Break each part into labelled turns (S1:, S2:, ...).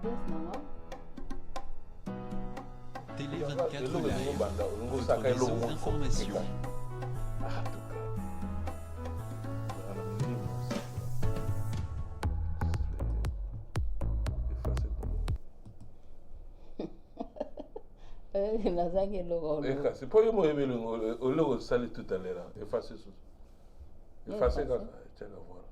S1: Pièce na nga.
S2: Télé 24 Live, votre réseau d'information.
S3: Ah, en tout cas.
S1: Eh, nazangi eloko
S3: kasi mpo yo moyebi eloko osali tout à l'heure efface susu efface kaka tiaka voilà.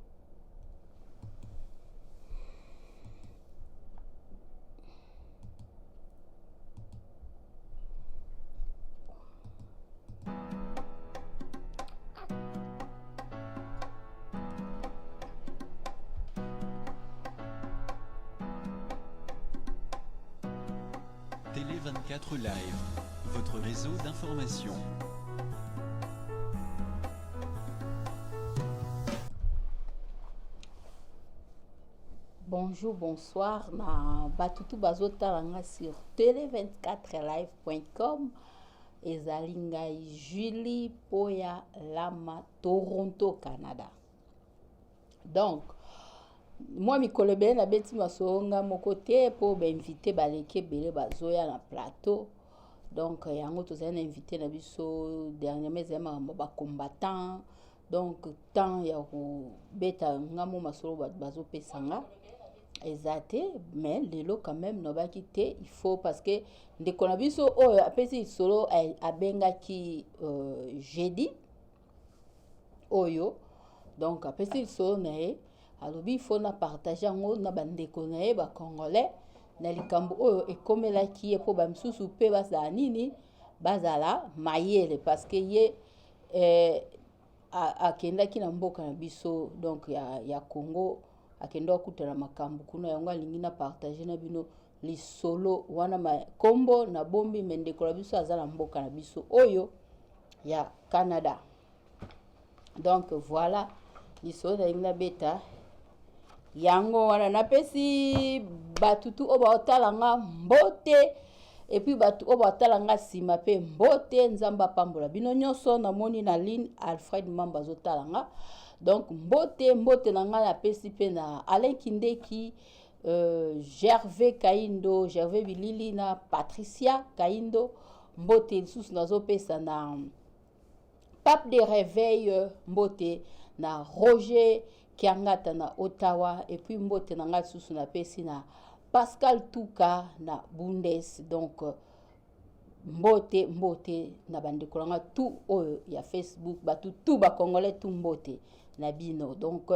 S2: Télé 24 Live, votre réseau d'information.
S1: Bonjour, bonsoir na batutu bazotala nga sur tele24live.com. Ezali ngai Julie Poya Lama, Toronto, Canada. Donc mwa mikolo ebele nabeti masolo nga moko te mpo bainvite baleki ebele bazoya na plateau. Donc yango tozali na invité na biso dernièrement, ezali makambo ya bacombattant. Donc temps ya kobeta nga mo masolo bato bazopesa nga eza te, mais lelo quand même nalobaki te, il faut, parce que ndeko na biso oyo apesi lisolo abengaki jeudi oyo. Donc apesi lisolo na ye, alobi il faut na partage yango na bandeko na ye bacongolais na likambo oyo ekomelaki ye, mpo bamisusu mpe bazala nini, bazala mayele, parce que ye akendaki na mboka na biso, donc ya Congo, akende akutana makambo kuna. Yango alingi na partage na bino lisolo wana. Kombo na bombi, me ndeko na biso aza na mboka na biso oyo ya Canada. Donc voilà lisolo nalingi nabeta yango wana. Napesi bato tu oyo baotala nga mbote, et puis bato oyo baotala nga nsima mpe mbote. Nzambe apambola bino nyonso. Namoni na ligne Alfred Mamba azotala nga, donc mbote, mbote na ngai napesi mpe na Alain Kindeki, Gervais Kaindo, Gervais Bilili na Patricia Kaindo. Mbote lisusu nazopesa na Pape de Réveil, mbote na Roger Kiangata na Ottawa, et puis mbote na ngai lisusu napesi na Pascal Tuka na Bundes. Donc mbote, mbote na bandeko na nga tu oyo ya Facebook, bato tu bacongolais tu, mbote na bino. Donc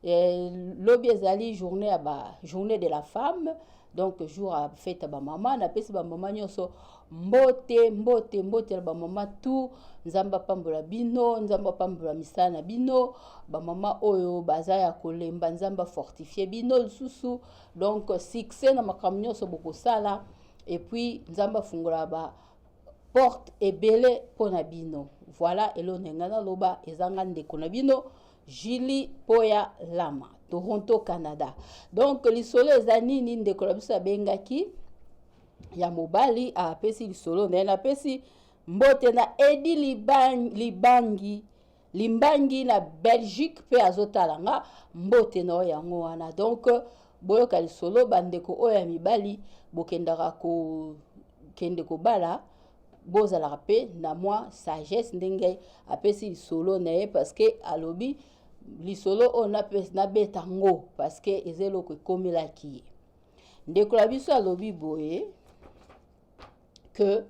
S1: lobi ezali journée ya ba journée de la femme, donc jour ya fête ya bamama. Napesi bamama nyonso mbote, mbote, mbote na bamama tu. Nzambe apambola bino, Nzambe apambola misala na bino. Bamama oyo baza ya kolemba, Nzambe afortifie bino lisusu, donc succès na makambo nyonso bokosala, et puis Nzambe afungola ba porte ebele mpo na bino. Voilà eloko na ngai naloba. Ezanga ndeko na bino Julie Poya Lama, Toronto, Canada. Donc lisolo eza nini? Ndeko na biso abengaki ya mobali, apesi lisolo na ye. Napesi mbote na Edi Libangi Limbangi na Belgique mpe azotala nga, mbote na oyo yango wana. Donc boyoka lisolo. Bandeko oyo ya mibali bokendaka kokende kobala, bozalaka mpe na mwa sagesse ndenge apesi lisolo na ye, parce que alobi lisolo oyo nabeta ngo parce que eza eloko ekomelaki ye. Ndeko na biso alobi boye que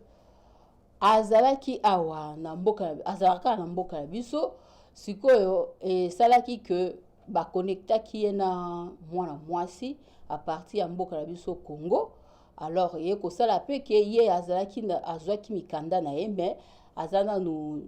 S1: azalaki awa na mboka, azalaka kaka na mboka na biso. Sikoyo esalaki ke bakonektaki ye na mwana mwasi à partir ya mboka na biso Congo. Alors ye kosala mpe ke ye azalaki, azwaki mikanda na ye, mais aza nanu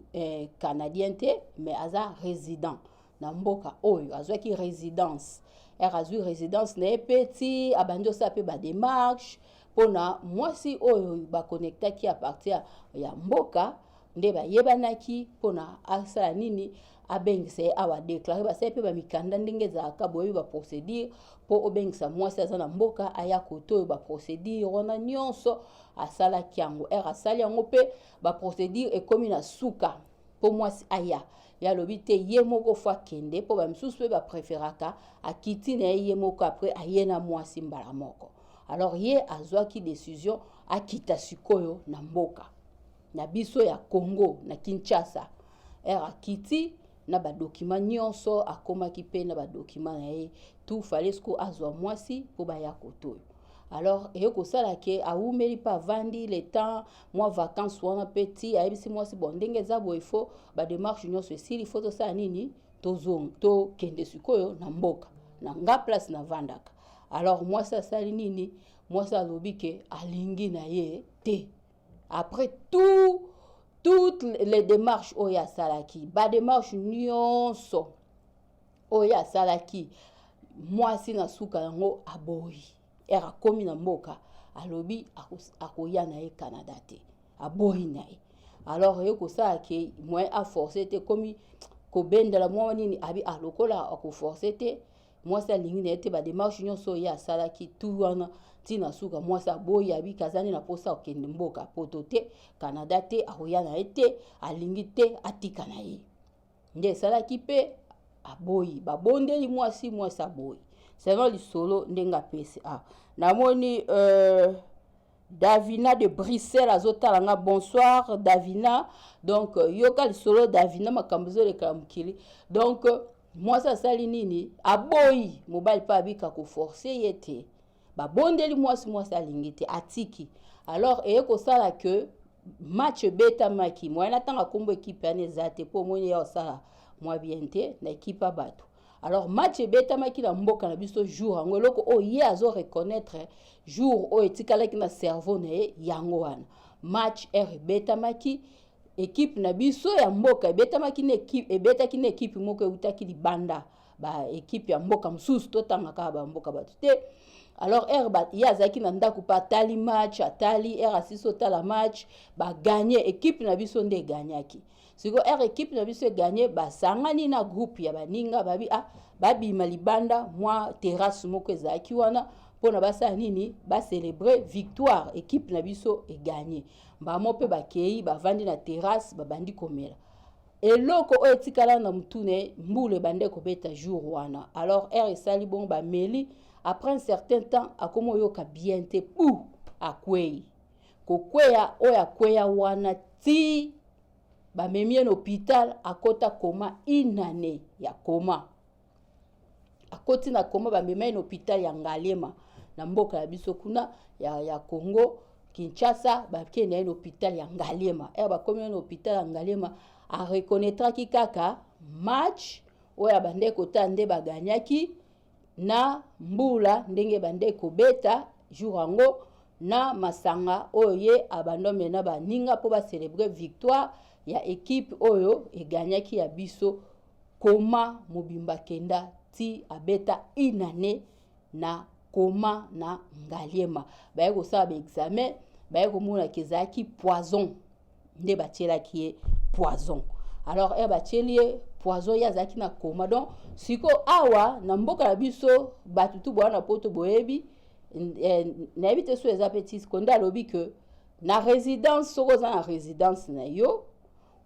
S1: canadien te, mais aza résident na mboka oyo. Azwaki résidence ere, azwi résidence na ye mpe ti abandi osala mpe badémarche mpona mwasi oyo bakonektaki à partir ya mboka nde bayebanaki, mpona asala nini, abengisa ye awa, déclare. Basali mpe bamikanda ndenge ezalaka, boyebi baprocédure mpo obengisa mwasi aza na mboka aya kote oyo. Baprocédure wana nyonso asalaki yango. Ere asali yango mpe baprocédure ekómi na suka mpo mwasi aya, ye alobi te, ye moko faut akende, mpo bamisusu mpe bapréféraka akiti na ye ye moko, après aye na mwasi mbala moko. Alors ye azwaki décision akita sikoyo na mboka na biso ya Congo, na Kinshasa. Ere akiti na badocument nyonso, akomaki mpe na badocument na ye, tout fallait siko azwa mwasi mpo baya kotoyo. Alors eye kosala ke awumeli mpe avandi le temps mwa vacance wana mpe ti ayebisi mwasi: "Bon, ndenge eza boye, faut badémarche nyonso esili, faut tosala nini, tozonga, tokende sikoyo na mboka na nga place navandaka." Alors mwasi asali nini? Mwasi alobi ke alingi na ye te. Après toutes les démarches oyo asalaki, badémarche nyonso oyo asalaki, mwasi na suka yango aboyi. Ere akomi na mboka, alobi akoya na ye Canada te, aboyi na ye. Alors ye kosala ke moyen aforce te, komi kobendela mwa nini, abi alokola akoforce te. Mwasi alingi na ye te. Badémarche nyonso oyo ye asalaki tu wana, ntina suka mwasi aboyi, abiki aza nde na mposa akende mboka poto te, Canada te, akoya na ye te, alingi te, atika na ye. Nde esalaki mpe aboyi. Babondeli mwasi, mwasi aboyi. Selon lisolo ndenge apesi, ah, namoni Davina de Bruxelles azotala nga. Bonsoir Davina. Donc yoka lisolo Davina, makambo ezoleka mokili. Donc mwasi asali nini? Aboyi. Mobali mpe abika koforce ye te. Babondeli mwasi, mwasi alingi te, atiki. Alors eye kosala ke match ebetamaki, moyen natanga nkombo ekipe wana eza te, mpo omoni ya kosala mwa bien te na ekipe ya bato. Alors match ebetamaki na mboka na biso jour yango. Eloko oyo ye azo reconnaître, jour oyo etikalaki na cerveau na ye, yango wana match r ebetamaki, ekipe na biso ya mboka ebetamaki na ekipe, ebetaki na ekipe moko eutaki libanda, baekipe ya mboka mosusu, totanga kaka bamboka bato te. Alors r ye azalaki na ndako mpe atali match, atali r asisi otala match, baganye, ekipe na biso nde eganyaki. Sikoyo r ekipe na biso eganye, basangani na groupe ya baninga, babi ah, babima libanda, mwa terrasse moko ezalaki wana, mpona basala nini? Bacélébrer victoire, ekipe na biso eganye. Mbamo mpe bakei, bavandi na terrasse, babandi komela. Eloko oyo etikala na mutune, mbula ebande kobeta jour wana. Alors r esali bongo, bameli, après un certain temps akomi oyoka bien te, pu akwei. Kokweya oyo akweya wana, ti bamemi ye na hôpital, akota coma, une année ya coma. Akoti na coma, bamema ye na hôpital ya Ngaliema na mboka ya biso kuna ya Congo Kinshasa. Bakende ye na hôpital ya Ngaliema. Ere bakomi ye na hôpital ya Ngaliema, areconnaîtraki kaka match oyo abande kotala nde baganyaki, na mbula ndenge bande kobeta jour yango, na masanga oyo ye abandomela na baninga mpo bacélébrer victoire ya ekipe oyo eganyaki ya biso. Coma mobimba kenda ti abeta une année na coma na Ngaliema. Baye kosala baexamen, baye komonaki ezalaki poison nde batielaki ye, poison. Alors ere batieli ye poison, ye azalaki na coma. Donc sikoyo awa na mboka na biso, bato tu boya na poto boyebi, nayebi te so eza mpe ti konde alobi ke na résidence, soki oza na résidence na yo,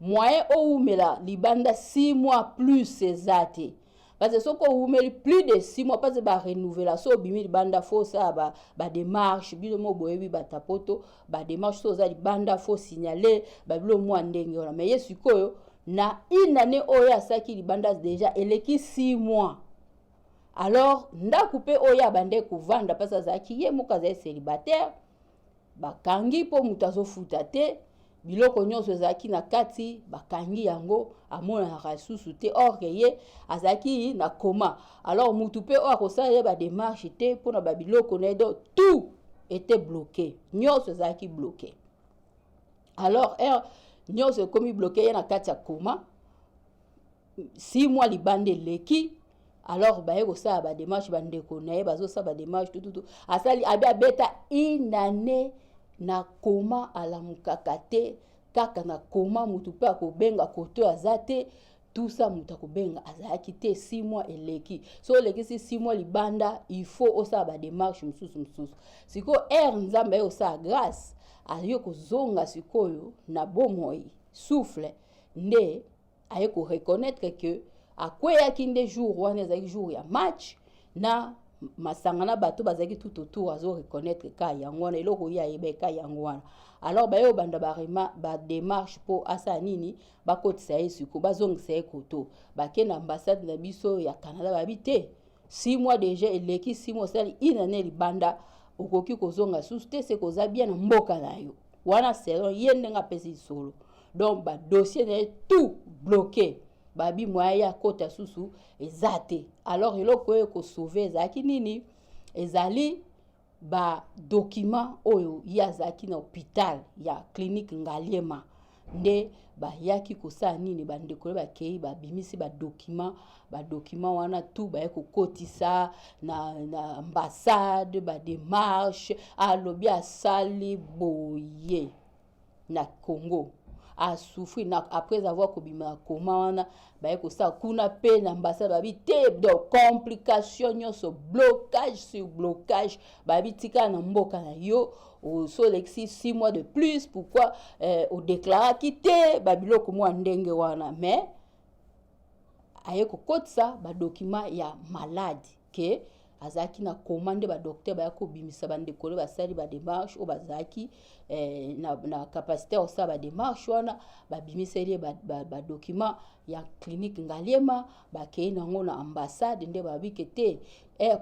S1: moyen owumela libanda 6 mois plus eza te, parce que soki owumeli plus de 6 mois, parce que barenouvela, so obimi libanda, faut osala badémarche. Bino mo boyebi bata poto, badémarche, so oza libanda, faut signale babilo mwa ndenge wana. Mais ye sikoyo na une année oyo asalaki libanda, déjà eleki 6 mois. Alors ndako mpe oyo abande kovanda, mpasi azalaki ye moko, azali célibataire, bakangi mpo moto azofuta te. Biloko nyonso ezalaki na kati, bakangi yango, amonanaka lisusu te. Or ke ye azalaki na coma, alors mutu mpe oyo akosala ye badémarche te mpona babiloko na ye. Donc tout était bloqué, nyonso ezalaki bloqué. Alors ere nyonso ekomi bloqué, ye na kati ya coma, 6 mois libanda eleki. Alors baye kosala badémarche, bandeko na ye bazosala badémarche, tututu asali abi abeta une année na coma, alamukaka te, kaka na coma. Motu mpe akobenga koto aza te, tusa moto akobenga azalaki te. 6 mois eleki. So olekisi 6 mois libanda, il faut osala badémarche mosusu mosusu. Sikoyo ere Nzambe aye kosala grâce, aye kozonga sikoyo na bomoi, souffle nde aye koreconnaître ke akweyaki nde jour wana ezalaki jour ya match na Masanga na bato bazalaki tout autour, azo reconnaître ka yango wana, eloko ye ayeba ka yango wana. Alors baye obanda badémarche mpo asala nini? Bakotisa ye siko, bazongisa ye koto. Bake na ambassade na biso ya Canada, babi te, 6 mois déjà eleki, 6 mois, osali une année libanda, okoki kozonga susu te, se koza bien na mboka na yo wana, selon ye ndenge apesi lisolo. Donc badossier na ye tout bloqué, babi moyen ya kota susu eza te. Alors eloko oyo ekosauve ezalaki nini? Ezali badocument oyo ye azalaki na hôpital ya clinique Ngaliema. Nde bayaki kosala nini? Bandeko bakei, babimisi badocument. Badocument wana tu baye kokotisa na ambassade, badémarche. Alobi asali boye na Congo, asouffrir na après avoir kobima na coma wana. Baye kosala kuna mpe na ambassade, babi te. Donc complication nyonso, blocage sur blocage. Babi tikala na mboka na yo, so olekisi 6 mois de plus, pourquoi odéclaraki te? Babiloko mwa ndenge wana. Mais aye kokotisa badocument ya malade ke azalaki na coma, nde badocteur baya kobimisa. Bandeko oyo basali badémarche, oyo bazalaki na capacité ya kosala badémarche wana, babimiseli ye badocument ya clinique Ngaliema. Bakei nango na ambassade, nde babike te,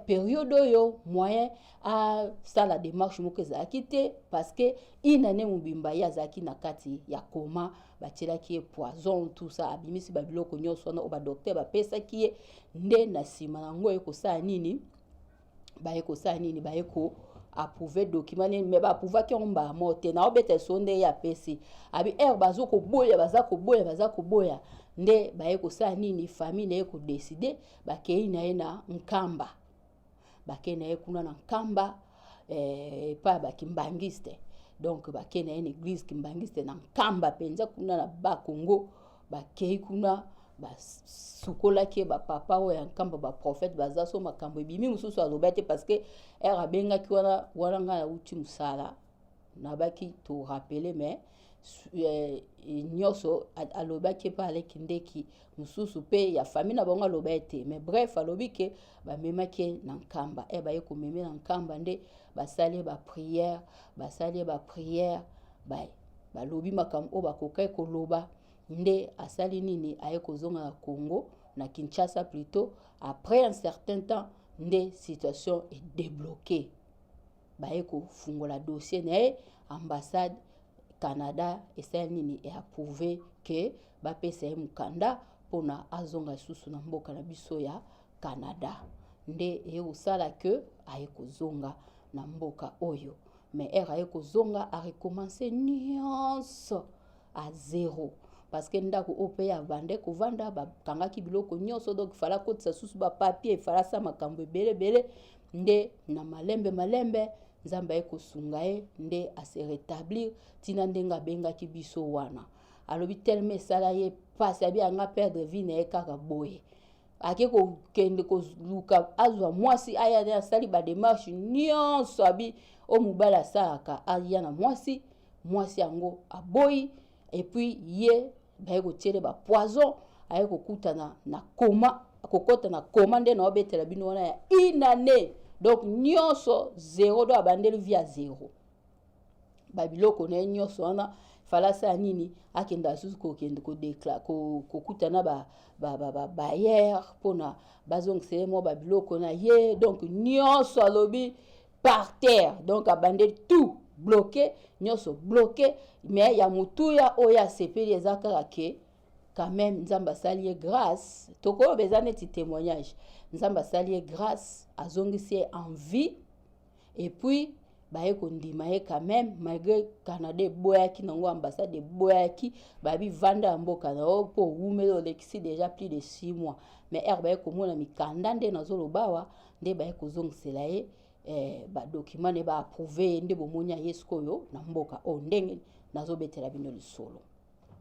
S1: période oyo moyen asala démarche moko ezalaki te, parce que une année mobimba ye azalaki na kati ya coma, batielaki ye poison, tout ça. Abimisi babiloko nyonso wana oyo badocteur bapesaki ye. Nde na nsima yango oye kosala nini? Baye kosala nini? Baye ko approuve document nini, mais baapprouvaki yango mbala moko te. Naobeta so nde ye apesi abi ere bazo koboya, baza koboya, baza koboya. Nde baye kosala nini? Famille na ye kodécider, bakei na ye na Nkamba. Bakei na ye kuna na Nkamba, epai ya bakimbangiste. Donc bakei na ye na église kimbangiste na Nkamba mpenza, kuna na Bakongo. Bakei kuna, basukolaki ye. Bapapa oyo ya Nkamba, baprophète baza so. Makambo ebimi mosusu aloba te, parce que ere abengaki wana wana, ngai nauti mosala, nabaki torappeler. Mais nyonso alobaki epa aleki ndeki mosusu mpe ya famille na bango, aloba ete. Mais bref, alobi ke bamemaki ye na Nkamba. Baye komeme na Nkamba, nde basali ye baprière, basali ye baprière, balobi makambo oyo bakokaki koloba. Nde asali nini? Aye kozonga na Congo, na Kinshasa plutôt. Après un certain temps, nde situation edébloqué, baye kofungola dossier na ye. Ambassade Canada esali nini? Eapprouve ke bapesa ye mokanda mpona azonga lisusu na mboka na biso ya Canada. Nde eye kosala ke aye kozonga na mboka oyo. Mais ere aye kozonga, arecommence nyonso à zéro, parce que ndako oyo mpe ya bande kovanda, bakangaki biloko nyonso. Donc fala akotisa susu bapapier, efala asala makambo ebele ebele. Nde na malembe malembe, Nzambe aye kosunga ye, nde ase rétablir. Ntina ndenge abengaki biso wana, alobi telema esala ye mpasi, abi anga perdre vie na ye kaka boye. Ake kokende koluka azwa mwasi, aya, asali badémarche nyonso, abi oyo mobali asalaka, aya na mwasi. Mwasi yango aboyi. Et puis ye baye kotiele bapoison, aye kokutana na coma, kokɔta na coma. Nde na obetela bino wana ya une année. Donc nyonso zéro, do abandeli vie ya zéro, babiloko na ye nyonso wana. Fala asala nini? Akenda lisusu kokende kokutana babailleur mpona bazongisa ye mwa babiloko na ye. Donc nyonso, alobi, par terre. Donc abandeli tout bloqué, nyonso bloqué. Mais ya motuya oyo asepeli eza kaka ke quand même Nzambe asali ye grâce. Tokoyoba eza neti témoignage. Nzambe asali ye grâce, azongisi ye en vie. Et puis baye kondima ye quand même, malgré Canada eboyaki nango, ambassade eboyaki, babi vanda ya mboka na yo mpo owumeli, olekisi déjà plus de 6 mois. Mais ere baye komona mikanda, nde nazoloba awa, nde baye kozongisela ye badocument, nde baapprouve ye. Nde bomoni aye sikoyo na mboka oyo, ndenge nazobetela bino lisolo.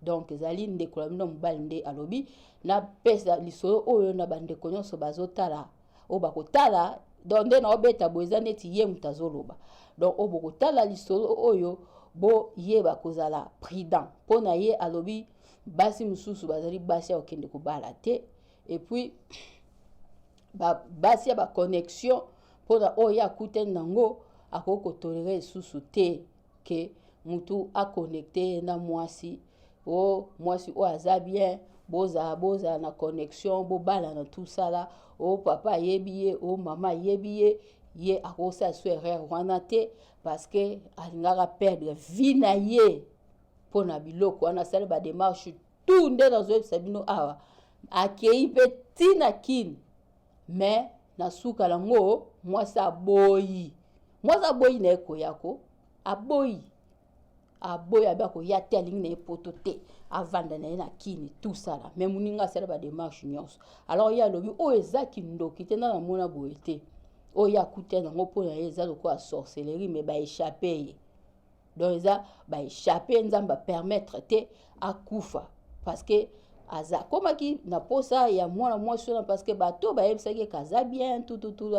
S1: Donc ezali ndeko na bino mobali nde alobi napesa lisolo oyo na bandeko nyonso bazotala, oyo bakotala. Donc nde naobeta boye, eza neti ye moto azoloba. Donc oyo bokotala lisolo oyo, boyeba kozala prudent. Mpo na ye, alobi basi mosusu bazali basi ya kokende kobala te. Et puis basi ya baconnexion. Mpona oyo ye akutani nango, akoki kotolérer lisusu te ke mutu aconnecte ye na mwasi o mwasi oyo aza bien, bozala bozala na connexion, bobalana, tusala o papa ayebi ye, o mama ayebi ye. Ye akosala so erreur wana te, parce que alingaka perdre vie na ye mpo na biloko wana. Asali badémarche tout nde nazoyebisa bino awa, akei mpe ntina kini, mais na suka nango mwasi aboyi. Mwasi aboyi na ye koya ko aboyi, aboyi, abi akoya te, alingi na ye poto te, avanda na ye na kini, tusala. Mais moninga asala badémarche nyonso. Alors ye alobi oyo eza kindoki te, nda namona boye te. Oyo ye akuta nango, mpo na ye eza lokola sorcellerie, mais baéchappe ye. Donc eza baéchappe, Nzambe apermettre te akufa, parce que aza akomaki na posa ya mwana mwasi wana, parce que bato bayebisaki eke aza bien tututu,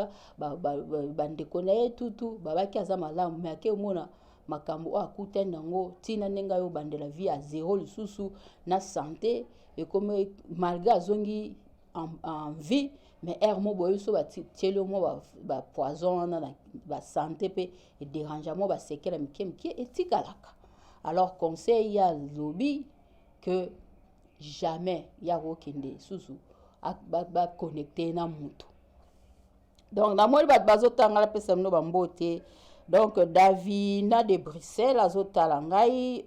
S1: bandeko na ye tutu babaki aza malamu. Mais ake omona makambo oyo akutani nango, ntina ndenge ayo obandela vie ya zéro lisusu na santé ekomi, malgré azongi en vie, mais heure mo boye so batieli yo mwa bapoison wana na basanté mpe edérange mwa basekele mike mike etikalaka. Alors conseil ya alobi que jamais ya kokende susu baconnecte na mutu. Donc namoni bato bazotanga, napesa bino bambote. Donc Davina de Bruxelles azotala ngai,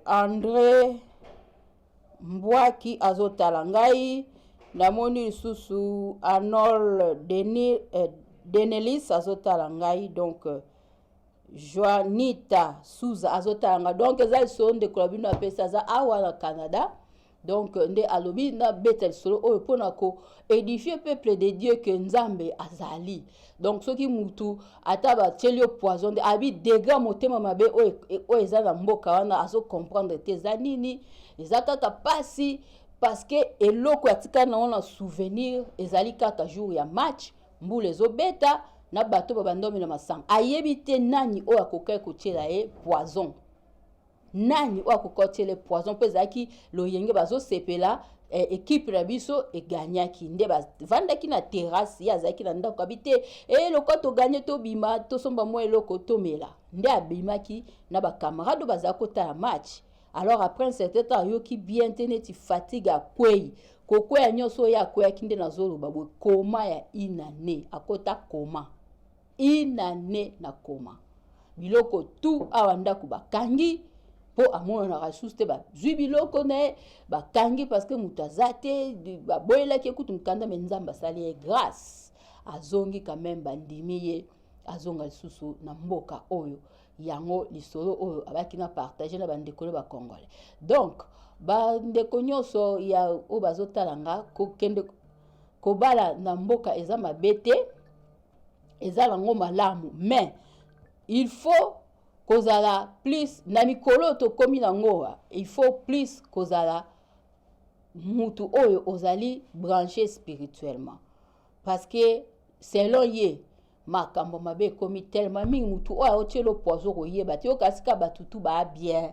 S1: André Mbwaki azotala ngai, namoni lisusu Anol Denis, Denelis azotala ngai, donc Joanita Souza azotala ngai. Donc eza lisolo ndeko na bino apesi, aza awa na Canada. Donc nde alobi nabeta lisolo oyo mpona koédifier peuple de Dieu ke Nzambe azali. Donc soki mutu ata batieli yo poison, nde abi dégât motema mabe oyo eza na mboka wana, azocomprendre te eza nini. Eza kaka pasi, parce que eloko atikali nango na souvenir ezali kaka jour ya match, mbula ezobeta na bato babanda omela masanga. Ayebi te nani oyo akokaki kotiela ye poison, nani oyo akoki kotiela poison, mpo ezalaki loyenge bazosepela, équipe na biso eganyaki, nde bavandaki na terrasse. Ye azalaki na ndako, abi te e lokola toganye, tobima, tosomba mwa eloko tomela. Nde abimaki na bacamarade oyo bazala kotala match. Alors après un certain temps, ayoki bien te, neti fatigue, akwei. Kokweya nyonso oyo akweyaki, nde nazoloba boye, coma ya une année, akota coma une année na coma. Biloko tu awa ndako bakangi mpo amonanaka lisusu te, bazwi biloko na ye bakangi, parce que moto aza te, baboyelaki ye kutu mokanda. Mais Nzambe asali ye grâce, azongi quand même, bandimi ye azonga lisusu na mboka oyo. Yango lisolo oyo abaki na partage na bandeko na bacongolais. Donc bandeko nyonso ya oyo bazotala nga, kokende kobala na mboka eza mabe te, eza nango malamu, mais il faut kozala plus na mikolo oyo tokómi nango, il faut plus kozala mutu oyo ozali branché spirituellement, parce que selon ye makambo mabe ekomi tellement mingi. Mutu oyo aotiela poison, koyeba te, yoka sika bato tu baa bien,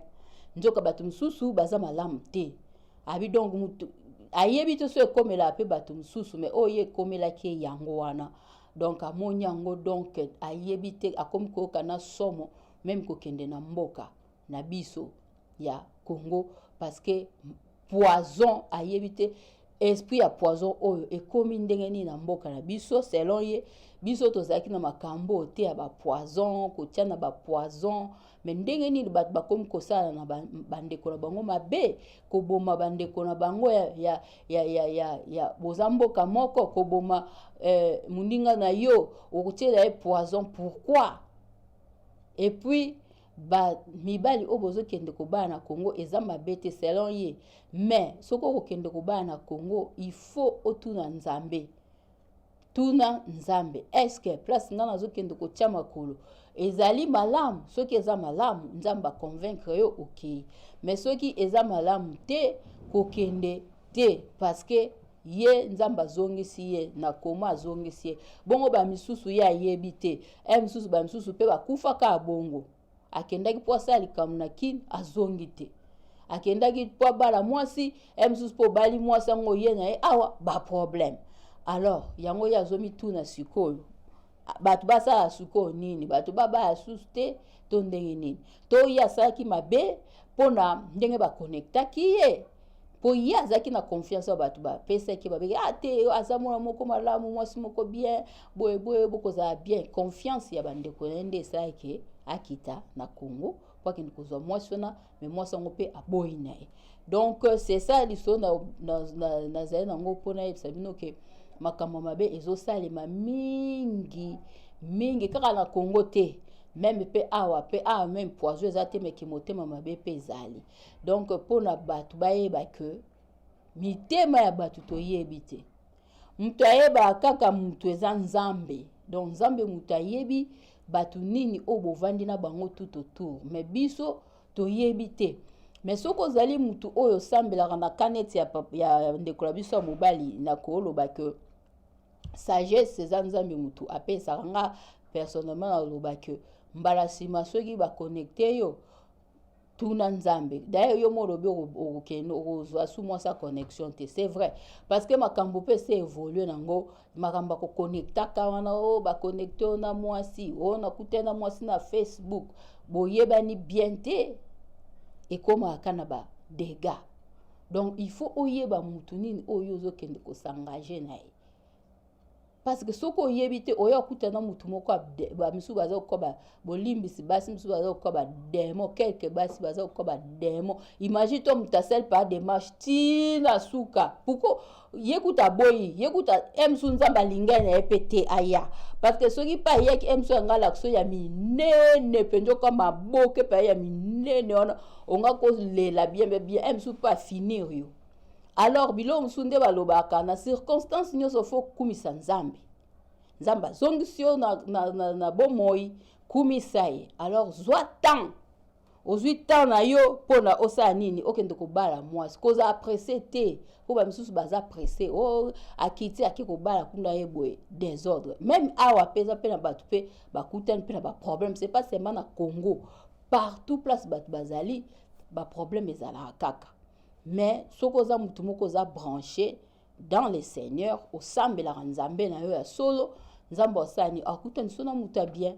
S1: nzoka bato mosusu baza malamu te. Abi donc mutu ayebi te so ekomela mpe bato mosusu, mais oyo ye ekomelaki ye yango wana. Donc amoni yango, donc ayebi te, akomi koyoka na somo même kokende na mboka na biso ya Congo, parce que poison, ayebi te esprit ya poison oyo ekomi ndenge nini na mboka na biso. Selon ye, biso tozalaki na makambo te ya bapoison, kotia na bapoison, mais ndenge nini bato bakomi kosala na bandeko na bango mabe, koboma bandeko na bango ya boza mboka moko, koboma moninga na yo, okotiela ye poison, pourquoi? Et puis mibali oyo bozokende kobala na Congo, eza mabe te selon ye, mais soki okokende kobala na Congo, il faut otuna Nzambe. Tuna Nzambe: est-ce place nga nazokende kotia makolo ezali malamu? Soki eza malamu, Nzambe aconvaincre yo, okei. Mais soki eza malamu te, kokende te, parce que ye Nzambe azongisi ye na koma, azongisi ye bongo. Bamisusu ye ayebi te, e misusu, bamisusu mpe bakufaka bongo. Akendaki mpo asala likambo na kini, azongi te. Akendaki mpo abala mwasi, e mosusu mpo obali mwasi yango, ye na ye awa baproblème. Alors yango ye azomituna sikoyo, bato basala sikoyo nini? Bato babaya susu te to ndenge nini? To ye asalaki mabe mpona ndenge baconnectaki ye? Mpo ye azalaki na confiance oyo bato bapesaki, babeki: "Ah te, aza mwana moko malamu, mwasi moko bien, boye boye, bokozala bien." Confiance ya bandeko na ye nde esalaki akita na Congo mpo akende kozwa mwasi wana, mais mwasi yango mpe aboyi na ye. Donc c'est ça lisolo nazali nango mpona yebisa bino ke makambo mabe ezosalema mingi mingi, kaka na Congo te, même mpe awa, mpe awa même poison eza te, meki motema mabe mpe ezali. Donc mpona bato bayeba ke mitema ya bato toyebi te, moto ayebaka kaka moto eza Nzambe. Donc Nzambe moto ayebi bato nini oyo bovandi na bango tout autour, mais biso toyebi te. Mais soki ozali mutu oyo osambelaka na ka neti ya ndeko na biso ya mobali, na koloba ke sagesse eza Nzambe mutu apesaka. Nga personnellement naloba ke mbala nsima soki baconnecte yo, tuna Nzambe. D'ailleurs yo mo olobi okokende okozwa su mwasi ya connexion te. C'est vrai, parce que makambo mpe ese évolue nango, makambo ya koconnectaka wana, oyo baconnecte oyo na mwasi oyo, nakutani na mwasi na Facebook, boyebani bien te, ekomaka na badégâts. Donc il faut oyeba mutu nini oyo ozokende kos'engager na ye, parce que soki oyebi te, oyo akutana mutu moko, bamisusu baza koka bolimbisi, basi misusu baza koka badémons, quelque basi baza koka badémons. Imagine to moto asali pa démarche ntina suka, pourquoi ye kuta aboyi ye kuta e mosusu? Nzambe alingai na ye mpe te aya, parce que soki mpe ayaki e mosusu yanga alakisa ya minene mpenza, oka maboke mpe ya minene wana, onga kolela bien bien, e mosusu mpe afinir yo. Alors biloko mosusu nde balobaka, na circonstance nyonso faut kumisa Nzambe. Nzambe azongisi yo na bomoi, kumisa ye. Alors zwa temps, ozwi temps na yo mpona osala nini? Okende kobala mwasi. Kozala pressé te, mpo bamisusu baza pressé, o akiti ake kobala kuna ye boye, désordre. Même awa mpe eza mpe na bato mpe bakutani mpe na baproblème. C'est pas seulement na Congo, partout place bato bazali, baproblème ezalaka kaka. Mais soki oza motu moko oza branché dans le Seigneur, osambelaka Nzambe na yo ya solo, Nzambe osala nini? Akutani so na motu ya bien.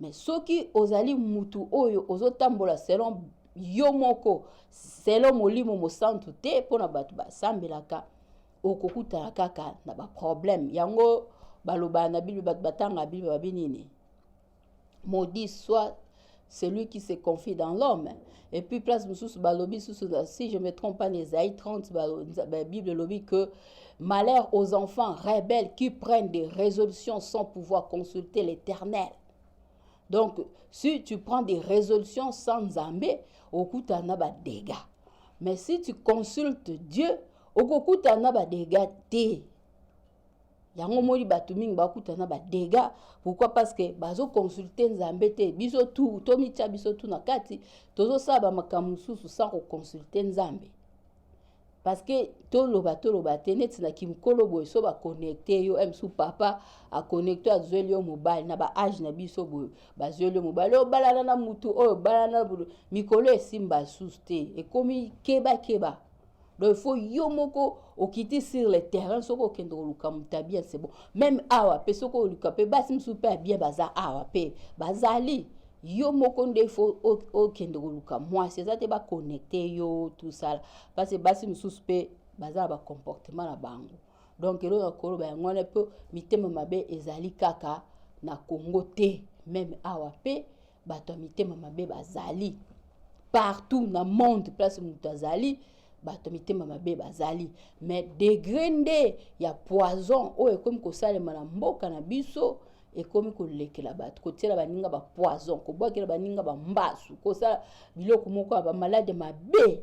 S1: Mais soki ozali mutu oyo ozotambola selon yo moko, selon Molimo Mosantu te, mpona bato basambelaka, okokutana kaka na baproblème. Yango balobaka na Bible, bato batanga Bible babi nini? Maudit soit celui qui se confie dans l'homme. Et puis place mosusu balobi susu, si je me trompe pas, Ésaïe 30, la Bible elobi que malheur aux enfants rebelles qui prennent des résolutions sans pouvoir consulter l'Éternel. Donc si tu prends des résolutions sans Nzambe, okutana badégâts. Mais si tu consultes Dieu, okokutana badégâts te. Yango moni bato mingi bakutana badégâts. Pourquoi? Parce que bazoconsulte Nzambe te. Biso tu tomitia biso tu na kati, tozosala bamakambo mosusu sans koconsulte Nzambe, parce que toloba toloba te, neti na kimokolo boye, so baconnecte yo mosu, papa aconnecte, azweli yo mobali na baâge na biso boye, bazweli yo mobali, obalana na mutu oyo, balana mikolo esimba susu te, ekomi kebakeba. Donc il faut yo moko okiti sur le terrain. Soki okende koluka moto ya bien, c'est bon. Même awa mpe, soki oluka mpe basi mosusu mpe ya bien baza awa mpe bazali. Yo moko nde faut okende koluka mwasi, eza te baconnecte yo tosala, parce que basi mosusu mpe baza na bacomportement na bango. Donc eloko ya koloba yango wana, mpe mitema mabe ezali kaka na Congo te, même awa mpe bato ya mitema mabe bazali partout na monde. Place moto azali, bato mitema mabe bazali. Mais degré nde ya poison oyo ekomi kosalema na mboka na biso, ekomi kolekela bato, kotiela baninga bapoison, kobwakela baninga bambasu, kosala biloko moko ya bamalade mabe,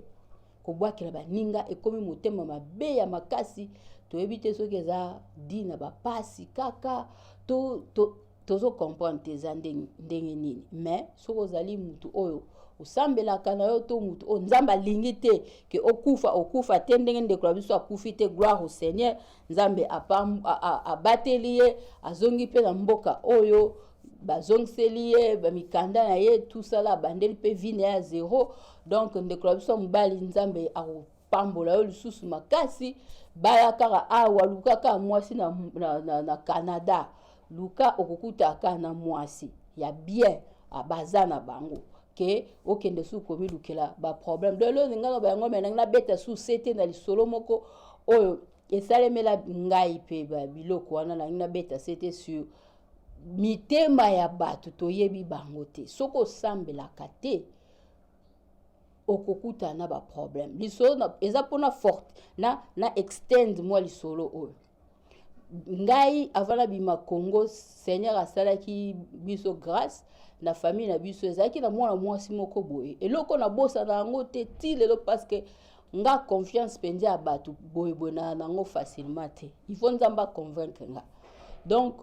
S1: kobwakela baninga, ekomi motema mabe ya makasi. Toyebi te soki eza di na bapasi kaka to, to tozocomprendre te eza ndenge nini. Mais soki ozali mutu oyo osambelaka na yo, to mutu oyo Nzambe alingi te ke okufa, okufa te ndenge ndeko na biso akufi te. Gloire au Seigneur, Nzambe abateli ye, azongi mpe na mboka oyo, bazongiseli ye bamikanda na ye, tusala abandeli mpe vie na ye ya zéro. Donc ndeko na biso ya mobali, Nzambe akopambola yo lisusu makasi. Bala kaka awa, luka kaka mwasi na, na, na, na Canada, luka okokuta kaka na mwasi ya bien, baza na bango ke okende su komilukela baproblème. Donc eloko ngai na yango me nangi nabeta su sete na lisolo moko oyo esalemela ngai mpe biloko wana, nangi nabeta sete sur mitema ya bato toyebi bango te. Soki osambelaka te, okokutana na baproblème. Lisolo eza mpona forte na extend mwa lisolo oyo. Ngai avant nabima Congo, Seigneur asalaki biso grâce na famille na biso. Ezalaki na mwana mwasi moko boye, eloko nabosana yango te ti lelo, parce que nga confiance mpenza ya bato boyeboye na nango facilement te, il faut Nzambe aconvaincre nga. Donc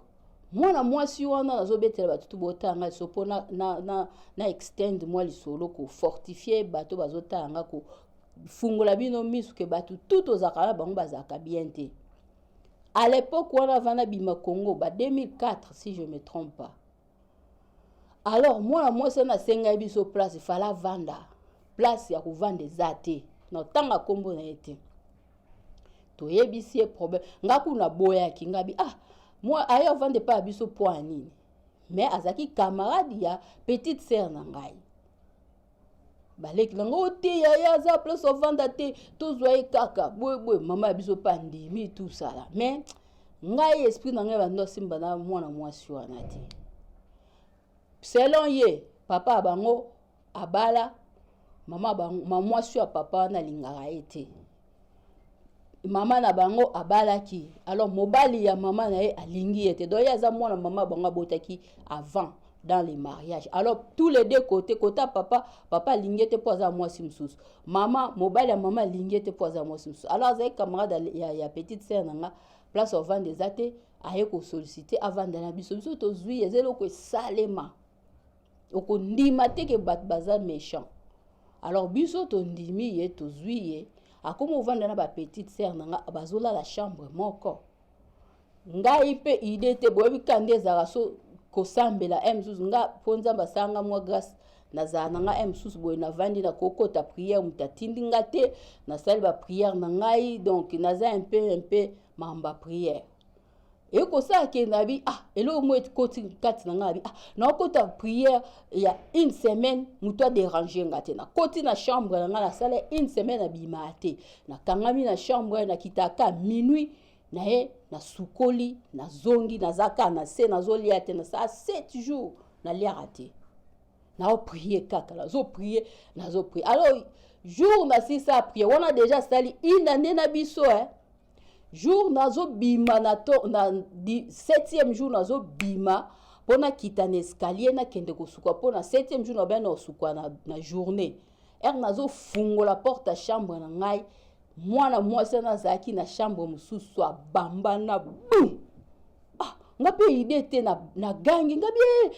S1: mwana mwasi wana, nazobetela bato tu botala ngai so mpo na extend mwa lisolo, kofortifie bato bazotala nga, kofungola bino miso ke bato tu tozalaka na bango bazalaka bien te. À l'époque wana, avant nabima Congo, ba 2004 si je me trompe pas. Alors mwana mwasi wana asengai biso place, fala avanda, place ya kovanda eza te. Na ntanga nkombo na ye te, toyebisi ye problème. Nga kuna boyaki nga bi ah, mwa aye avanda epai ya biso mpo ya nini? Mais azalaki camarade ya petite sœur na ngai. Baleki na ngai te, yaya aza place ovanda te, tozwa ye kaka boyeboye. Mama ya biso mpe andimi tosala, mais ngai esprit na ngai bando asimba na mwana mwasi wana te. Selon ye, papa ya bango abala mama bango, mwasi ya papa wana alingaka ye te. Mama na bango abalaki, alors mobali ya mama na ye alingi ye te. Donc ye aza mwana mama bango abotaki avant dans le mariage. Alors tous les deux côtés, kota papa, papa alingi ye te mpo aza mwasi mosusu, mama, mobali ya mama alingi ye te mpo aza mwasi mosusu. Alors azali camarade ya petite sœur na nga. Place ovanda eza te, aye kosollicite avanda na biso. Biso tozwi, eza eloko esalema, okondima te ke bato baza méchant. Alors biso tondimi ye, tozwi ye, akomi ovanda na bapetite sœur na nga, bazolala chambre moko. Ngai mpe idée te, boyebi ka nde ezalaka so kosambela e mosusu nga mpo Nzambe asalanga mwa grâce, nazala na ngai e mosusu boye, navandi, nakokota prière, moto atindi nga te, nasali baprière na ngai. Donc naza un peu makambo ya prière ekosala ke nabi ah, eloko moko ekoti kati na ngai, abi ah, nakokota prière ya une semaine, moto adérange nga te. Nakoti na chambre na ngai, nasala une semaine, nabimaka te, nakangami na chambre, nakitaka minuit na ye, nasukoli, nazongi, naza kaka na se, nazolia te. Nasala 7 jours naliaka te, naoprie kaka, nazoprie, nazoprie. Alors jour nasisa prière wana, déjà asali une année na biso, eh? Jour nazobima na di, septième jour, nazobima mpo nakita na escalier, nakende kosukwa, mpo na septième jour nabaya na kosukwa na journée ere. Nazofungola porte ya chambre na ngai, mwana mwasi wana azalaki na chambre mosusu, abamba na bum. Ah, nga mpe idée te, nagangi nga bi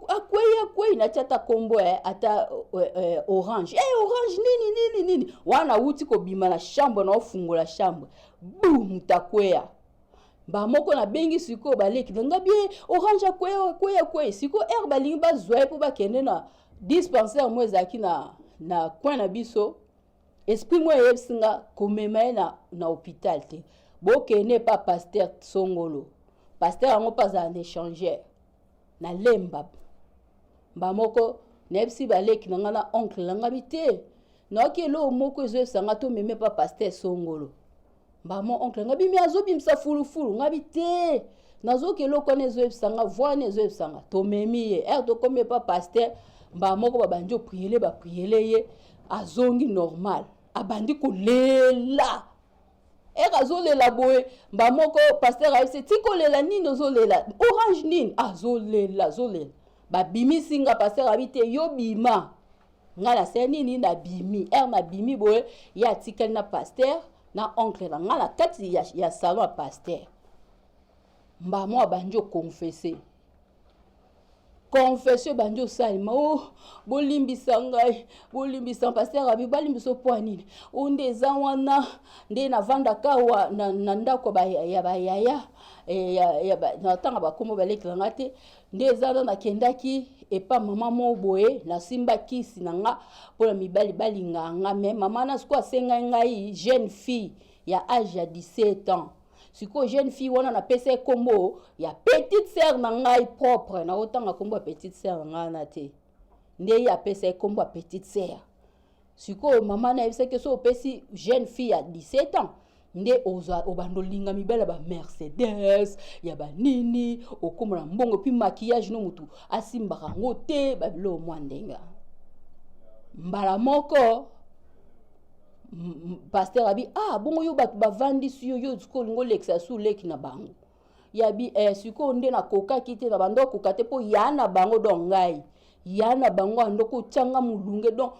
S1: akwei, akwei. Natia ata kombo ata Orange, Orange nini nini nini wana, awuti kobima na chambre, naofungola chambre, bu moto akweya. Bamoko nabengi sikoyo baleki na nga bie, Orange akweya, akweya, akweya. Sikoyo ere balingi bazwa ye mpo bakende na dispensaire mo ezalaki na coin na biso, esprit mo eyebisi nga komema ye na hôpital te, bokende pa pasteur Songolo. Pasteur yango mpe azala na échangeur na Lemba. Bamoko nayebisi baleki na nga na oncle na nga bi te, nayoki eloko moko ezoyebisa nga tomeme pa pasteur Songolo. Mbamo oncle nga bimi azobimisa fulufulu, nga bi te, nazoki eloko wana ezoyebisa nga, voix wana ezoyebisa nga tomemi ye. Ere tokomi epa pasteur, mbala moko babandi opriele, bapriele ye, azongi normal, abandi kolela. Ere azolela boye, mba moko pasteur ayebisi ti kolela nini, ozolela Orange nini? Azolela, azolela. Babimisi nga, pasteur abi te, yo bima. Ngai nasali nini? Nabimi. Ere nabimi boye, ye atikali na pasteur na oncle na ngai na kati ya salon ya pasteur. Mbamo abandi oconfesse, confession ebandi osalema: o oh, bolimbisa ngai, bolimbisa. Pasteur abi balimbisa mpo ya nini? O nde eza wana nde navandaka awa na ndako ya bayaya, na ntanga bakombo balekela nga te, nde eza wana nakendaki epa mama moko boye, nasimba kisi na nga mpona mibali balingaka nga. Mais mama na sikoyo asengai ngai jeune fille. ya age ya 17 ans. Sikoyo jeune fille wana napesa ye nkombo ya petite sœur na ngai propre. Nakotanga nkombo ya petite sœur na ngai wana te, nde ye apesa ye nkombo ya petite sœur. Sikoyo mama nayebisaki, so opesi jeune fille ya 17 ans nde ozwa obanda olinga mibali ya bamercedes, ya banini, okóma na mbongo, puis maquillage no motu asimbaka yango te, babiloko mwa ndenge. Mbala moko pasteur abi: "Ah, bongo yo bato bavandisi yo, yo sikoyo olingi olekisa su leki na bango?" Yabi sikoyo nde nakokaki te, na bando okoka te, mpo ya na bango, donc ngai ya na bango ando kotianga molunge, donc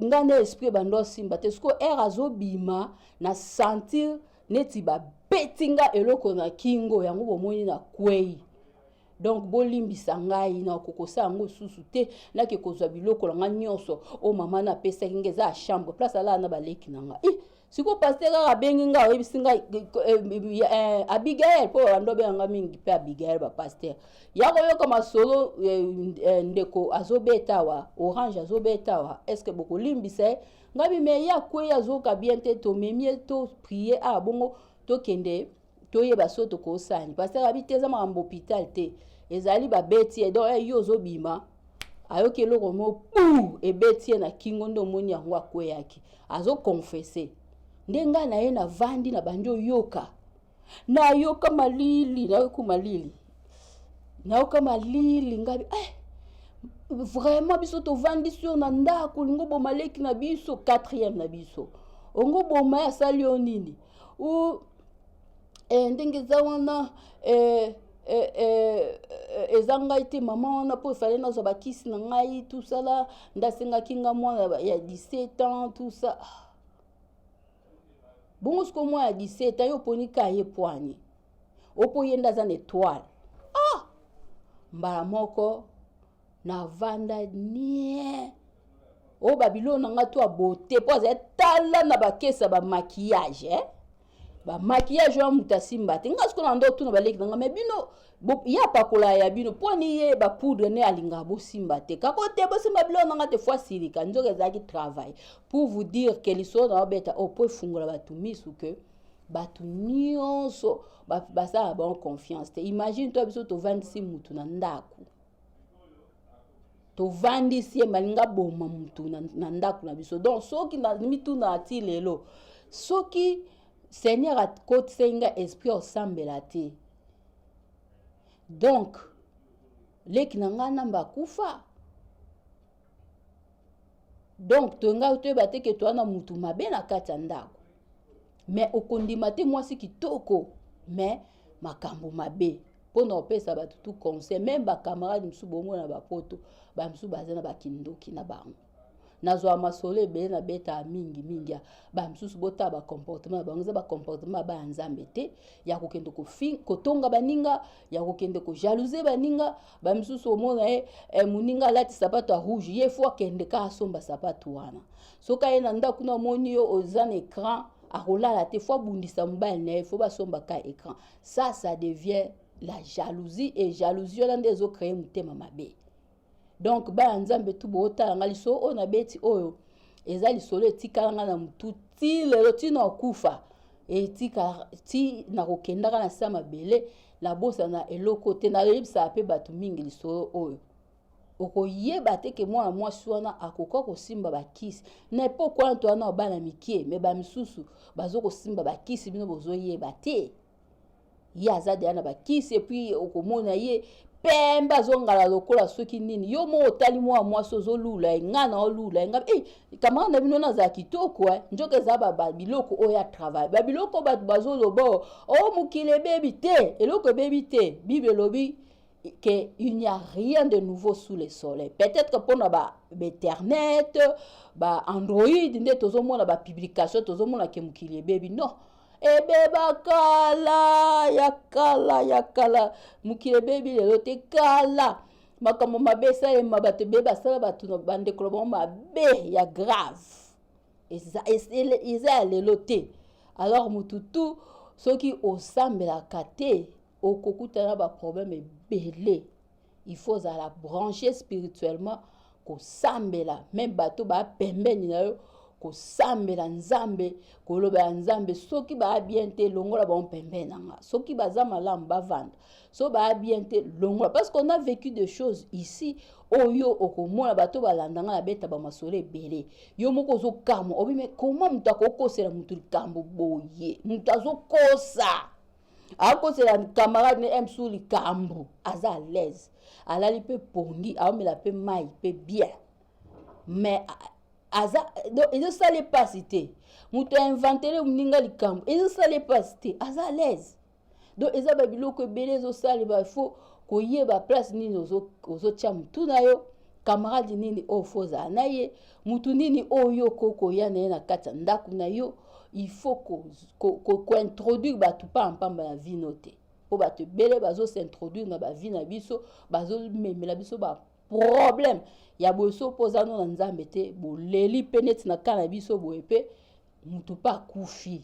S1: ngai nde esprit bando osimba te. Sikoyo ere azobima, na sentir neti babeti nga eloko na kingo, yango bomoni na kwei. Donc bolimbisa ngai, nakokosala yango susu te. Nake kozwa biloko na ngai nyonso oyo mama na apesaki ngai, eza ya chambre, place alala na baleki na ngai. Sikoyo pasteur kaka abengi ngai, oyebisi ngai Abigael, mpo bando obenganga mingi mpe Abigael. Bapasteur ya koyoka masolo, ndeko azobeta awa, orange azobeta awa, est-ce bokolimbisa ye? Ngai bime ye akwei, azoyoka bien te, tomemi ye, toprier awa, bongo tokende toyeba so tokosani. Pasteur abi te, eza makambo hôpital te, ezali babeti ye. Donc yo ozobima, ayoki eloko mo pu ebeti ye na kingo, nde omoni yango akweyaki, azoconfesser. Nde ngai na ye navandi na bandi oyoka, nayoka malili, nayoka malili, nayoka malili. Ngai vraiment, biso tovandisi yo na ndako, olingi oboma leki na biso, quatrième na biso, ongo oboma ye, asali yo nini? U ndenge eza wana, eza ngai te mama wana, mpo efale nazwa bakisi na ngai tusala, nde asengaki nga mwana ya 17 ans, tout ça. Bongo sikoyo mwana ya 17 ans, yo oponi ka ye pwani opo ye nde aza na étoile. Ah, mbala moko navanda nie oyo babiloko na nga to abote, mpo azali tala na bakesa bamaquillage, eh? Bamaquillage wana moto asimba te. Nga sikoyo na ndo otuna baleki na nga, me bino ye apakola ya bino mponi ye bapoudre ne alingaka bosimba te, kako te bosimba biloko na nga te, fo asilika. Nzoka ezalaki travail. Pour vous dire que lisolo na babeta oyo mpo efungola bato misu, ke bato nyonso basalaka bango confiance te. Imagine to biso tovandisi mutu na ndako, tovandisi ye, balinga boma mutu na ndako na biso. Donc soki na mituna ati lelo, soki Seigneur akotisaki nga esprit osambela te, donc leki na ngai namba akufa. Donc tongai toyeba te ke toza na mutu mabe na kati ya ndako. Me okondima te, mwasi kitoko, me makambo mabe. Mpona kopesa bato tu conseil, même bacamarade mosusu bomona bapoto, bamisusu baza na bakindoki na bango. Nazwa masolo ebele, nabetaka mingi mingi. Bamisusu botala bacomportement na bango, eza bacomportement ya baya Nzambe te, ya kokende kotonga baninga, ya kokende kojalouser baninga. Bamisusu omona ye moninga alati sapato ya rouge, ye fo akende kaka asomba sapato wana. Soki aye na ndako na omoni yo oza na écran, akolala te, fo abundisa mobali na ye, fo basomba ka écran. Ça, ça devient la jalousie, et jalousie wana nde ezocréer motema mabe. Donc baya Nzambe tu bootala nga, lisolo oyo nabeti oyo eza lisolo etikala nga na motu ti lelo, ntina okufa etikala ti nakokendaka na sa mabele, nabosana eloko te. Nayebisaka mpe bato mingi lisolo oyo, okoyeba te ke mwana mwasi wana akoka kosimba bakisi na epoke wana. Towana na bana mike, me bamisusu bazo kosimba bakisi, bino bozoyeba te, ye aza deya na bakisi. Et puis okomona ye pembe, azongala lokola soki nini. Yo mo otali mwana mwasi, ozolula ye, nga na olula ye nga camarade na bino nazala kitoko, nzoka eza biloko oyo ya travail, babiloko bato bazoloba o oh, mokili ebebi te, eloko ebebi te. Bible elobi que il n'y a rien de nouveau sous le soleil. Peut-être que mpona ba internet, ba Android nde tozomona bapublication, tozomona ke mokili ebebi. Non, ebeba kala ya kala ya kala. Mokili ebebi lelo te, kala makambo mabe esalema, bato ebele basala bato bandeko na bango mabe ya grave, eza ya lelo te. Alors motu tu soki osambelaka te, okokutana baproblème ebele. Il faut ozala branché spirituellement, kosambela, même bato bapembeni na yo. Kosambela Nzambe, kolobela Nzambe, soki baa bien te, longola bango pembeni na nga. Soki baza malamu, bavanda. Soki baa bien te, longola. Parce qu'on a vécu des choses ici oyo okomona bato balanda nga, nabeta bamasolo ebele. Yo moko ozokamwa, obi me koma moto akokosela moto likambo boye? Moto azokosa, akosela camarade ne msu likambo, aza à l'aise, alali mpe pongi, aomela mpe mai mpe bien, mais aza donc ezosala epasi te. Moto ainventele moninga likambo, ezosala epasi te, aza à l'aise. Donc eza babiloko ebele ezosalema. Faut koyeba place nini ozotia motu na yo, camarade nini oyo faut ozala na ye, mutu nini oyo okokoya na ye na kati ya ndako na yo. Il faut kointroduire bato pampamba na vie no te, mpo bato ebele bazos'introduire na bavie na biso, bazomemela biso baproblème ya boye. So mpo oza no na Nzambe te, boleli mpe neti na ka na biso boye, mpe mutu mpe akufi,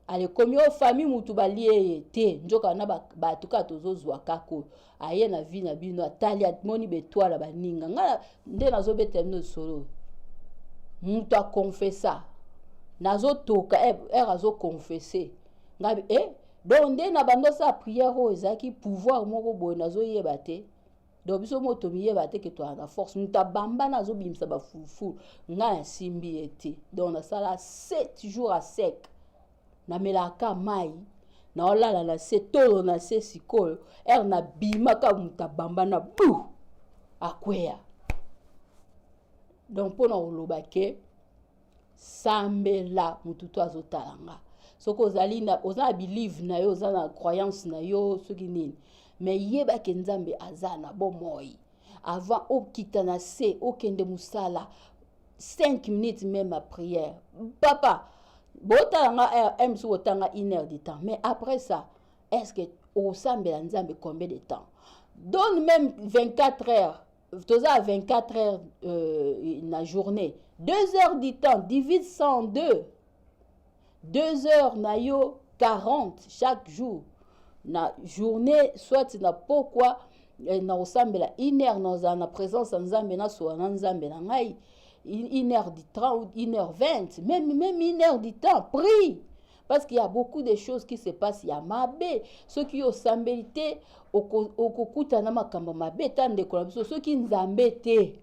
S1: alekomi oyo famille mutu balie ye te. Nzoka na bato kaka tozozwa kaka oyo aye na vie na bino, atali, amoni betwala baninga. Ngai nde nazobetela bino lisolo, mutu akonfesa, nazotoka ere azokonfese ngai e. Donc nde na bando osala prière oyo ezalaki pouvoir moko boye, nazoyeba te. Donc biso mo tomiyeba te ke toala na force. Moto abambana, azobimisa bafulufulu, ngai nasimbi ye te. Donc nasala 7 jours à sec, namelaka mai, naolala na se, tolo na se. Sikoyo ere nabimaka, moto abambana bu akweya. Donc mpona koloba ke sambela, motu to azotala nga, soki ozali na, oza na believe na yo, oza na croyance na yo, soki nini, mais yebake Nzambe aza na bomoi. Avant okita na se, okende mosala, 5 minutes même à prière. Papa botala nga m soki otanga une heure de temps, mais après ça, est ce que osambela Nzambe combien de temps? Donne même 24 heures, toza à 24 heures na journée, 2 heures du temps, divise 102, 2 heures na yo 40 chaque jour na journée, soit na pokwa na kosambela une heure, nazala na présence ya Nzambe, nasola na Nzambe na ngai une heure du temps ou 1h20, même une heure du temps, prie, parce qu'il y a beaucoup de choses qui se passent ya mabe. Soki osambeli te, okokutana makambo mabe. Ta ndeko na biso, soki Nzambe te,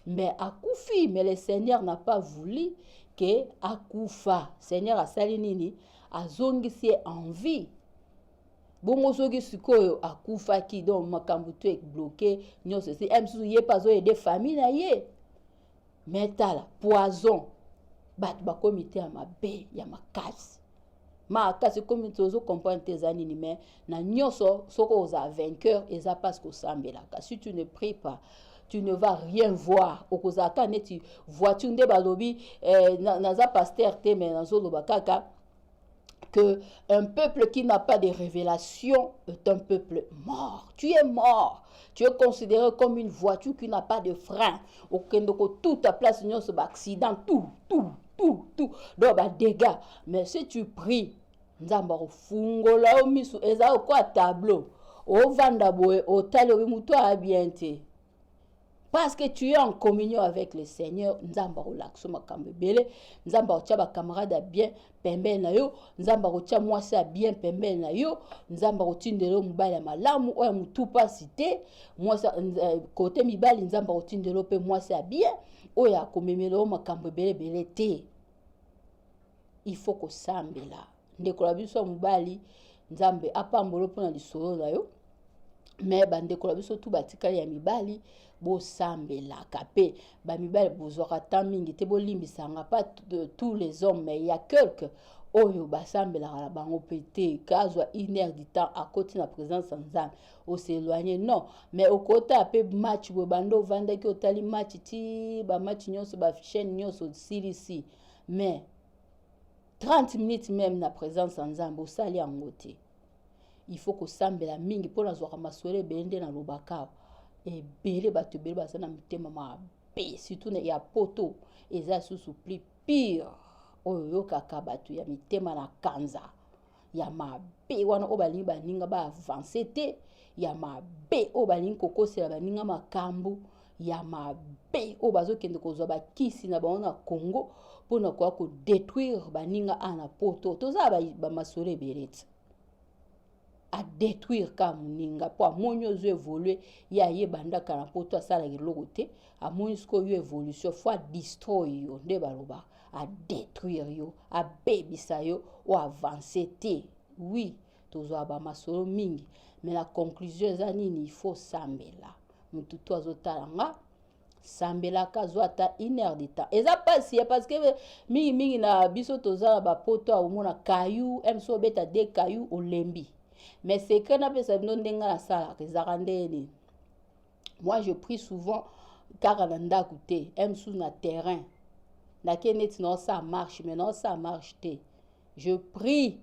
S1: mais akufi. Mais le Seigneur n'a pas voulu ke akufa. Seigneur asali nini? Azongisi ye en vie. Bongo soki sikoyo akufaki, donc makambo to ebloquer nyonso esi. Mosusu ye mpe azoaider famille na ye, mais tala poison, bato bakomi te ya mabe ya makasi makasi, komi tozocomprendre te eza nini. Mais na nyonso, soki ozala vainqueur, eza parce que osambelaka. Si tu ne pries pas, tu ne vas rien voir. Okozala kaka neti voiture. Nde balobi naza pasteur te, mais nazoloba kaka que un peuple qui n'a pas de révélation est un peuple mort. Tu es mort. Tu es considéré comme une voiture qui n'a pas de frein. Okende toute place nyonso, ba accident, tout, tout, tout, tout. Donc ba dégâts. Mais si tu pries, Nzambe akofungola yo miso, eza okwa tableau. Ovanda boye, otali, obi mutu aya bien te. Parce que tu es en communion avec le Seigneur, Nzambe akolakisa makambo ebele. Nzambe akotia bacamarade ya bien pembeni na yo, Nzambe akotia mwasi ya bien pembeni na yo, Nzambe akotindela yo mobali ya malamu oyo motu mpasi te. Mwasi kote mibali, Nzambe akotindela yo mpe mwasi ya bien oyo akomemela yo makambo ebele ebele te. Il faut kosambela. Ndeko na biso ya mobali, Nzambe apambola mpona lisolo na yo. Me bandeko na biso tu batikali ya mibali, bosambelaka mpe. Bamibali bozwaka temps mingi te, bolimbisanga, pas tous les hommes, mais ya quelque oyo basambelaka na bango mpe te. Kazwa une heure du temps, akoti na présence ya Nzambe, os'éloigne, non. Mais okota mpe match boye, bando ovandaki, otali match ti bamatch nyonso, bachaîne nyonso osilisi, mais 30 minutes même na présence ya Nzambe, osali yango te. Il faut kosambela mingi. Mpo nazwaka masolo ebele, nde nalobaka awa ebele, bato ebele baza na mitema mabe, surtout ya poto eza lisusu plus pire. Oyo oyokaka bato ya mitema na kanza ya mabe wana, oyo balingi baninga baavance te, ya mabe, oyo balingi kokosela baninga makambo. ya mabe oyo bazokende kozwa bakisi na bango na Congo mpona koya kodétruire baninga awa na Poto. Toza bamasolo ebele ti adétruire ka moninga mpo amoni ozo évolue. Ye ayebandaka na Poto, asalaka eloko te. Amoni sikoyo yo évolution, faut adestroy yo. Nde balobaka adétruire yo, abebisa yo, oavance te. Oui, tozwa bamasolo mingi, mais la conclusion eza nini? Il faut sambela. Motu to azotala nga, sambelaka, azwa ata une heure de temps. Eza mpasi ya parce que mingimingi na biso toza na bapoto, omona kayu mso obeta de kayu, olembi. Mais secret napesa bino, ndenge nasalaka ezalaka ndenge nini? Moi, je prie souvent kaka na ndako te, mosusu na terrain. Nake neti naosala marche, mais naosala marche te, je prie.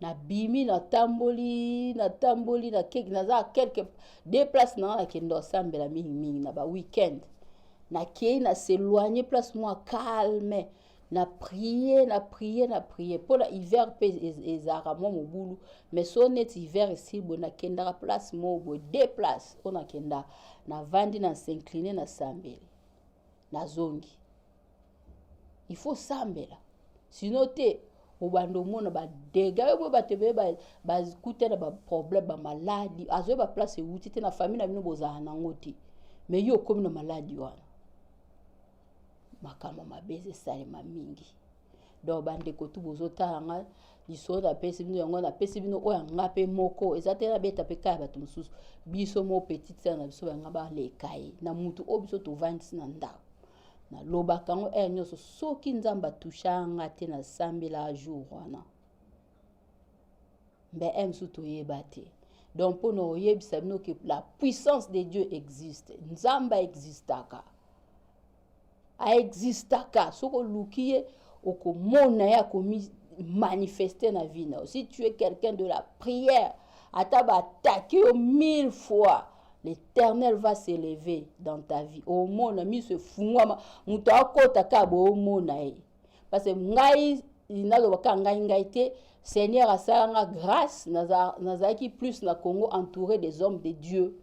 S1: Nabimi, natamboli, natamboli, naza quelque deux place nanga nakende osambela. Mingimingi na baweekend, nakei na s'éloigner, place mwa calme, na prie, na prie, na prie. Mpona hiver mpe ezalaka mwa mobulu, mais so neti hiver esili boye, nakendaka place moko boye, deux place oyo nakenda, navandi, na s'incline, nasambeli, nazongi. Il faut sambela, sinon te obanda omona badégâts oyo boye. Bato ebele bakuta na baproblème, bamaladi, azoyeba place ewuti te. Na famille na bino bozala nango te, mais yo okomi na maladi wana. Makambo mabe eza esalema mingi. Donc bandeko tu bozotala nga, lisolo napesi bino yango, napesi bino oyo yanga mpe moko eza te. Nabeta mpe ka ya bato mosusu. Biso mo petite sœur na biso banga baleka ye na mutu oyo biso tovandisi na ndako. Nalobaka yango heure nyonso: soki Nzambe atusha nga te, nasambela jour wana, mbe e mosusu toyeba te. Donc mpona oyebisa bino ke la puissance de Dieu existe. Nzambe aexistaka, aexistaka. Soki oluki ye, okomona ye akomi manifester na vie na yo. Si tu es quelqu'un de la prière, ata baattaque yo mille fois, l'Éternel va s'élever dans ta vie. Omona miso efungwama, moto akota kaka boye, omona ye. Parce que ngai naloba kaka ngai, ngai te. Seigneur asalanga grâce, nazalaki plus na Congo entouré des hommes de Dieu.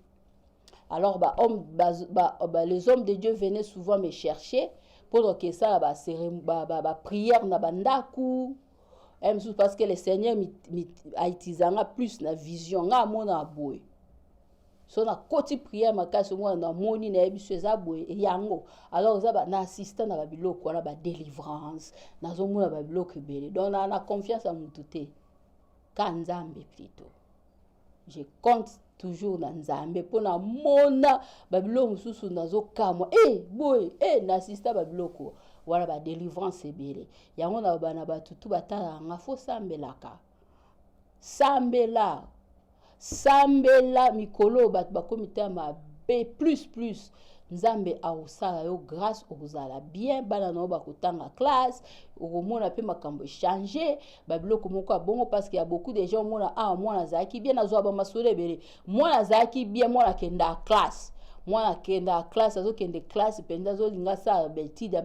S1: Alors ba homme, ba, ba, ba, les hommes de Dieu venaient souvent me chercher pour kesala baprière ba, ba, ba na bandako mosusu, parce que le Seigneur aitizanga plus na vision. Nga amona boye, so nakoti prière makasi, omona namoni, nayebi so eza boye yango. Alors eza na assistant na babiloko wana, badélivrance, nazomona babiloko ebele. Donc na confiance ya motu te, ka Nzambe plutôt. Je compte toujours na Nzambe mpo namona babiloko mosusu, nazokamwa e boye e na assista babiloko wana, badélivrance ebele. Yango na bana bato tu batalaka nga, faut sambelaka, sambela, sambela. Mikolo oyo bato bakomi te mabe plus plus. Nzambe akosala yo grâce, okozala bien, bana na yo bakotanga classe, okomona mpe makambo echange, babiloko moko ya bongo. Parce que ya beaucoup de gens, omona awa mwana azalaki bien, nazwa bamasolo ebele. Mwana azalaki bien, mwana akenda classe, mwana akenda classe, azokende classe mpenza, azolinga asala baétude,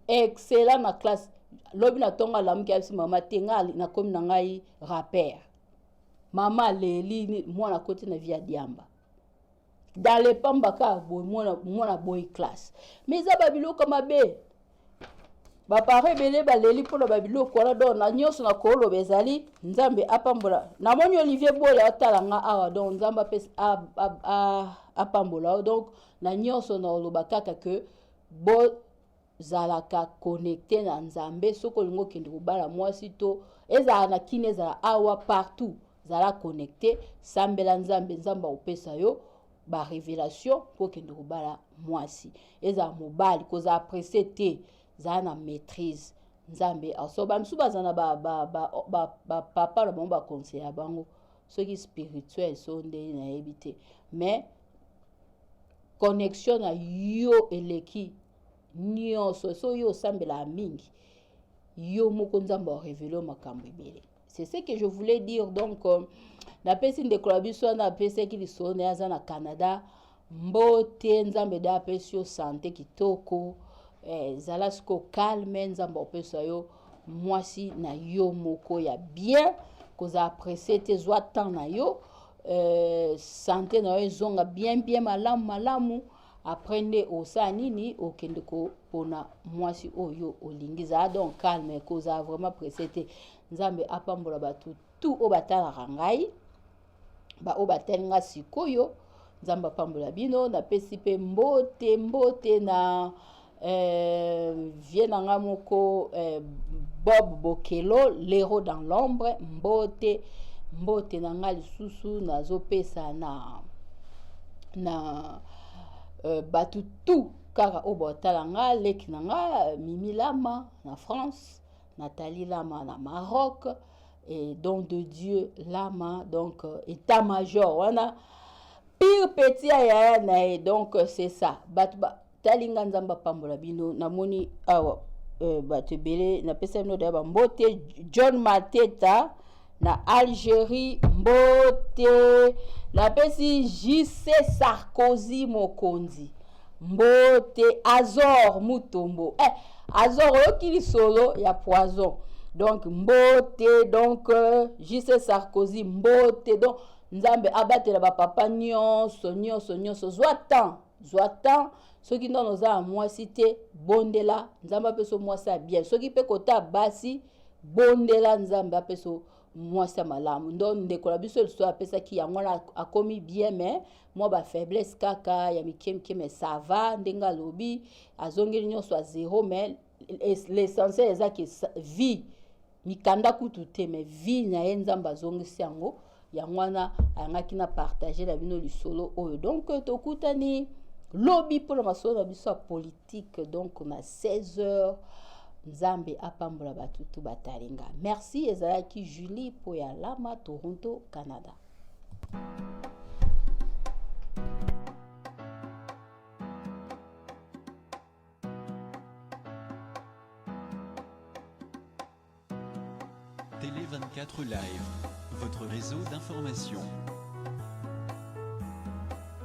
S1: excellent na classe. Lobi na ntongo alamuki, ayebisi mama te: "Nga nakomi na ngai rappeur." Mama aleli. Mwana akoti na vie ya diamba dans le pamba kaka boye. Mwana, mwana boyi classe, mais eza babiloko mabe. Baparent ebele baleli mpona babiloko wana. Donc na nyonso na koloba ezali Nzambe apambola. Namoni Olivier Bola atala nga awa, donc Nzambe apambola yo. Donc na nyonso na koloba kaka ke bozalaka connecté na Nzambe. Soki olingi okende kobala mwasi, to ezala na kini, ezala awa, partout, zala connecté, sambela Nzambe. Nzambe akopesa yo barévélation mpo okende kobala mwasi, ezala mobali. Kozala pressé te, zala na maîtrise. Nzambe aso bamisusu baza na bapapa na bango, baconseiller ya bango soki spirituel, so ndenge nayebi te, mais connexion na yo eleki nyonso. So yo osambelaka mingi, yo moko Nzambe arévéler yo makambo ebele. C'est ce que je voulais dire. Donc napesi ndeko na biso wana apesaki lisolo na ye, aza na Canada, mbote. Nzambe de apesi yo santé kitoko. Zala siko calme, Nzambe apesa yo mwasi na yo moko ya bien. Kozala pressé te, zwa temps na yo. Santé na yo ezonga bien bien, malamu malamu. Après nde osala nini? Okende kopona mwasi oyo olingi. Zala donc calme, kozala vraiment pressé te. Nzambe apambola bato tout oyo batalaka ngai, baoyo batali nga sikoyo. Nzambe apambola bino. Napesi mpe mbote, mbote na vie na nga moko, Bob Bokelo, l'héros dans l'ombre. Mbote, mbote na nga lisusu nazopesa na bato tout kaka oyo baotala nga, leki na nga Mimi Lama na France, Nathalie Lama na Maroc, et don de Dieu Lama, donc état major wana, pire petit ya yaya na ye. Donc c'est ça, bato batali nga, Nzambe apambola bino. Namoni awa bato ebele, napesa bino daya bambote. John Mateta na Algérie, mbote. Napesi JC Sarkozy mokonzi mbote. Azor Mutombo, Azor, oyoki lisolo ya poison, donc mbote. Donc JC Sarkozy, mbote. Donc Nzambe abatela bapapa nyonso, nyonso, nyonso. Zwa temps, zwa temps. Soki ndono oza ya mwasi te, bondela Nzambe apesa mwasi ya bien. Soki mpe kota basi, bondela Nzambe apesa mwasi ya malamu. Ndo ndeko na biso lisusu apesaki yango wana, akomi bien, mais mwa bafaiblesse kaka ya mike mike, mais ça va. Ndenge alobi, azongeli nyonso ya zéro, mais l'essentiel eza ke vie, mikanda kutu te, mais vie na ye Nzambe azongisi yango. Yango wana ayangaki na partage na bino lisolo oyo. Donc tokutani lobi mpona masolo na biso ya politique, donc na 16 heures. Nzambe apambola bato tu batalinga. Merci. Ezalaki Julie mpo ya Lama, Toronto, Canada.
S4: Télé 24 Live, votre réseau d'information.